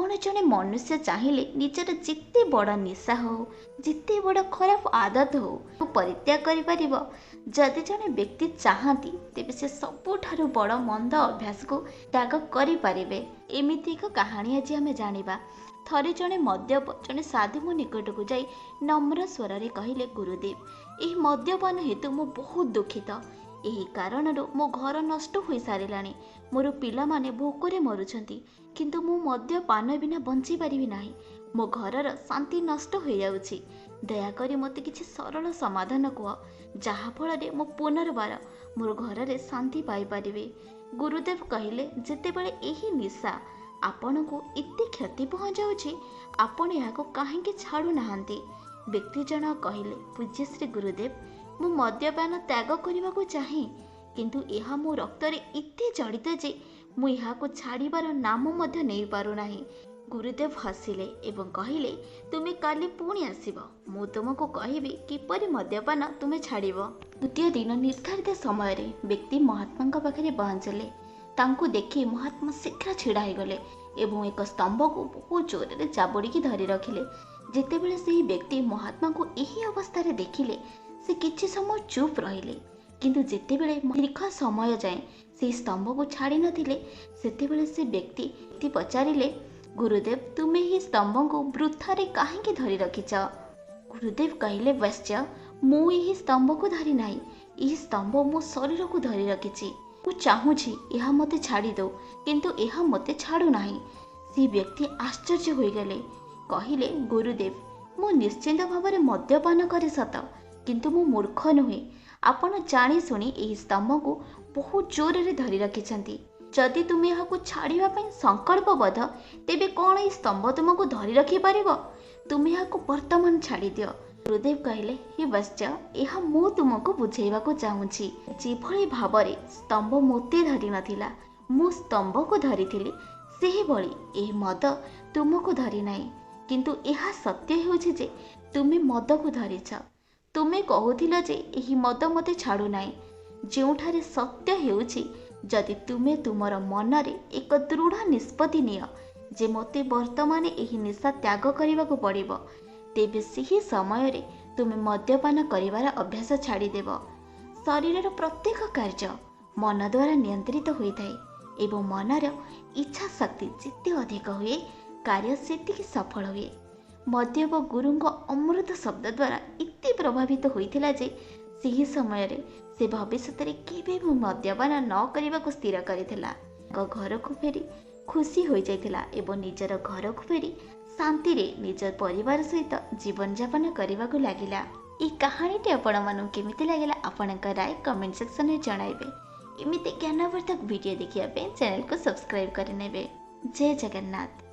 କ'ଣ ଜଣେ ମନୁଷ୍ୟ ଚାହିଁଲେ ନିଜର ଯେତେ ବଡ଼ ନିଶା ହେଉ, ଯେତେ ବଡ଼ ଖରାପ ଆଦତ ହେଉ, ପରିତ୍ୟାଗ କରିପାରିବ? ଯଦି ଜଣେ ବ୍ୟକ୍ତି ଚାହାନ୍ତି, ତେବେ ସେ ସବୁଠାରୁ ବଡ଼ ମନ୍ଦ ଅଭ୍ୟାସକୁ ତ୍ୟାଗ କରିପାରିବେ। ଏମିତି ଏକ କାହାଣୀ ଆଜି ଆମେ ଜାଣିବା। ଥରେ ଜଣେ ମଦ୍ୟପ ଜଣେ ସାଧୁଙ୍କ ନିକଟକୁ ଯାଇ ନମ୍ର ସ୍ୱରରେ କହିଲେ, ଗୁରୁଦେବ, ଏହି ମଦ୍ୟପାନ ହେତୁ ମୁଁ ବହୁତ ଦୁଃଖିତ। ଏହି କାରଣରୁ ମୋ ଘର ନଷ୍ଟ ହୋଇସାରିଲାଣି, ମୋର ପିଲାମାନେ ଭୋକରେ ମରୁଛନ୍ତି, କିନ୍ତୁ ମୁଁ ମଦ୍ୟପାନ ବିନା ବଞ୍ଚିପାରିବି ନାହିଁ। ମୋ ଘରର ଶାନ୍ତି ନଷ୍ଟ ହୋଇଯାଉଛି। ଦୟାକରି ମୋତେ କିଛି ସରଳ ସମାଧାନ କୁହ, ଯାହାଫଳରେ ମୁଁ ପୁନର୍ବାର ମୋର ଘରରେ ଶାନ୍ତି ପାଇପାରିବି। ଗୁରୁଦେବ କହିଲେ, ଯେତେବେଳେ ଏହି ନିଶା ଆପଣଙ୍କୁ ଏତେ କ୍ଷତି ପହଞ୍ଚାଉଛି, ଆପଣ ଏହାକୁ କାହିଁକି ଛାଡ଼ୁନାହାନ୍ତି? ବ୍ୟକ୍ତି ଜଣକ କହିଲେ, ପୂଜ୍ୟଶ୍ରୀ ଗୁରୁଦେବ, ମୁଁ ମଦ୍ୟପାନ ତ୍ୟାଗ କରିବାକୁ ଚାହେଁ, କିନ୍ତୁ ଏହା ମୋ ରକ୍ତରେ ଏତେ ଜଡ଼ିତ ଯେ ମୁଁ ଏହାକୁ ଛାଡ଼ିବାର ନାମ ମଧ୍ୟ ନେଇପାରୁନାହିଁ। ଗୁରୁଦେବ ହସିଲେ ଏବଂ କହିଲେ, ତୁମେ କାଲି ପୁଣି ଆସିବ, ମୁଁ ତୁମକୁ କହିବି କିପରି ମଦ୍ୟପାନ ତୁମେ ଛାଡ଼ିବ। ଦ୍ୱିତୀୟ ଦିନ ନିର୍ଦ୍ଧାରିତ ସମୟରେ ବ୍ୟକ୍ତି ମହାତ୍ମାଙ୍କ ପାଖରେ ପହଞ୍ଚିଲେ। ତାଙ୍କୁ ଦେଖି ମହାତ୍ମା ଶୀଘ୍ର ଛିଡ଼ା ହୋଇଗଲେ ଏବଂ ଏକ ସ୍ତମ୍ଭକୁ ବହୁତ ଜୋରରେ ଜାବୁଡ଼ିକି ଧରି ରଖିଲେ। ଯେତେବେଳେ ସେହି ବ୍ୟକ୍ତି ମହାତ୍ମାଙ୍କୁ ଏହି ଅବସ୍ଥାରେ ଦେଖିଲେ, ସେ କିଛି ସମୟ ଚୁପ୍ ରହିଲେ। କିନ୍ତୁ ଯେତେବେଳେ ଦୀର୍ଘ ସମୟ ଯାଏଁ ସେହି ସ୍ତମ୍ଭକୁ ଛାଡ଼ି ନଥିଲେ, ସେତେବେଳେ ସେ ବ୍ୟକ୍ତି ପଚାରିଲେ, ଗୁରୁଦେବ, ତୁମେ ଏହି ସ୍ତମ୍ଭକୁ ବୃଥାରେ କାହିଁକି ଧରି ରଖିଛ? ଗୁରୁଦେବ କହିଲେ, ବତ୍ସ, ମୁଁ ଏହି ସ୍ତମ୍ଭକୁ ଧରି ନାହିଁ, ଏହି ସ୍ତମ୍ଭ ମୋ ଶରୀରକୁ ଧରି ରଖିଛି। ମୁଁ ଚାହୁଁଛି ଏହା ମୋତେ ଛାଡ଼ିଦେଉ, କିନ୍ତୁ ଏହା ମୋତେ ଛାଡ଼ୁନାହିଁ। ସେ ବ୍ୟକ୍ତି ଆଶ୍ଚର୍ଯ୍ୟ ହୋଇଗଲେ, କହିଲେ, ଗୁରୁଦେବ, ମୁଁ ନିଶ୍ଚିନ୍ତ ଭାବରେ ମଦ୍ୟପାନ କରେ ସତ, କିନ୍ତୁ ମୁଁ ମୂର୍ଖ ନୁହେଁ। ଆପଣ ଜାଣିଶୁଣି ଏହି ସ୍ତମ୍ଭକୁ ବହୁତ ଜୋରରେ ଧରି ରଖିଛନ୍ତି। ଯଦି ତୁମେ ଏହାକୁ ଛାଡ଼ିବା ପାଇଁ ସଂକଳ୍ପବଦ୍ଧ, ତେବେ କ'ଣ ଏହି ସ୍ତମ୍ଭ ତୁମକୁ ଧରି ରଖିପାରିବ? ତୁମେ ଏହାକୁ ବର୍ତ୍ତମାନ ଛାଡ଼ିଦିଅ। ଗୁରୁଦେବ କହିଲେ, ହେ ବତ୍ସ, ଏହା ମୁଁ ତୁମକୁ ବୁଝେଇବାକୁ ଚାହୁଁଛି। ଯେଭଳି ଭାବରେ ସ୍ତମ୍ଭ ମୋତେ ଧରିନଥିଲା, ମୁଁ ସ୍ତମ୍ଭକୁ ଧରିଥିଲି, ସେହିଭଳି ଏହି ମଦ ତୁମକୁ ଧରିନାହିଁ। କିନ୍ତୁ ଏହା ସତ୍ୟ ହେଉଛି ଯେ ତୁମେ ମଦକୁ ଧରିଛ। ତୁମେ କହୁଥିଲ ଯେ ଏହି ମଦ ମୋତେ ଛାଡ଼ୁନାହିଁ, ଯେଉଁଠାରେ ସତ୍ୟ ହେଉଛି, ଯଦି ତୁମେ ତୁମର ମନରେ ଏକ ଦୃଢ଼ ନିଷ୍ପତ୍ତି ନିଅ ଯେ ମୋତେ ବର୍ତ୍ତମାନ ଏହି ନିଶା ତ୍ୟାଗ କରିବାକୁ ପଡ଼ିବ, ତେବେ ସେହି ସମୟରେ ତୁମେ ମଦ୍ୟପାନ କରିବାର ଅଭ୍ୟାସ ଛାଡ଼ିଦେବ। ଶରୀରର ପ୍ରତ୍ୟେକ କାର୍ଯ୍ୟ ମନ ଦ୍ୱାରା ନିୟନ୍ତ୍ରିତ ହୋଇଥାଏ ଏବଂ ମନର ଇଚ୍ଛା ଶକ୍ତି ଯେତେ ଅଧିକ ହୁଏ, କାର୍ଯ୍ୟ ସେତିକି ସଫଳ ହୁଏ। ମଦ୍ୟପ ଗୁରୁଙ୍କ ଅମୃତ ଶବ୍ଦ ଦ୍ୱାରା ଏତେ ପ୍ରଭାବିତ ହୋଇଥିଲା ଯେ ସେହି ସମୟରେ ସେ ଭବିଷ୍ୟତରେ କେବେ ବି ମଦ୍ୟପାନ ନ କରିବାକୁ ସ୍ଥିର କରିଥିଲା। ତାଙ୍କ ଘରକୁ ଫେରି ଖୁସି ହୋଇଯାଇଥିଲା ଏବଂ ନିଜର ଘରକୁ ଫେରି ଶାନ୍ତିରେ ନିଜ ପରିବାର ସହିତ ଜୀବନଯାପନ କରିବାକୁ ଲାଗିଲା। ଏହି କାହାଣୀଟି ଆପଣମାନଙ୍କୁ କେମିତି ଲାଗିଲା, ଆପଣଙ୍କ ରାୟ କମେଣ୍ଟ ସେକ୍ସନରେ ଜଣାଇବେ। ଏମିତି ଜ୍ଞାନବର୍ଦ୍ଧକ ଭିଡ଼ିଓ ଦେଖିବା ପାଇଁ ଚ୍ୟାନେଲକୁ ସବସ୍କ୍ରାଇବ୍ କରିନେବେ। ଜୟ ଜଗନ୍ନାଥ।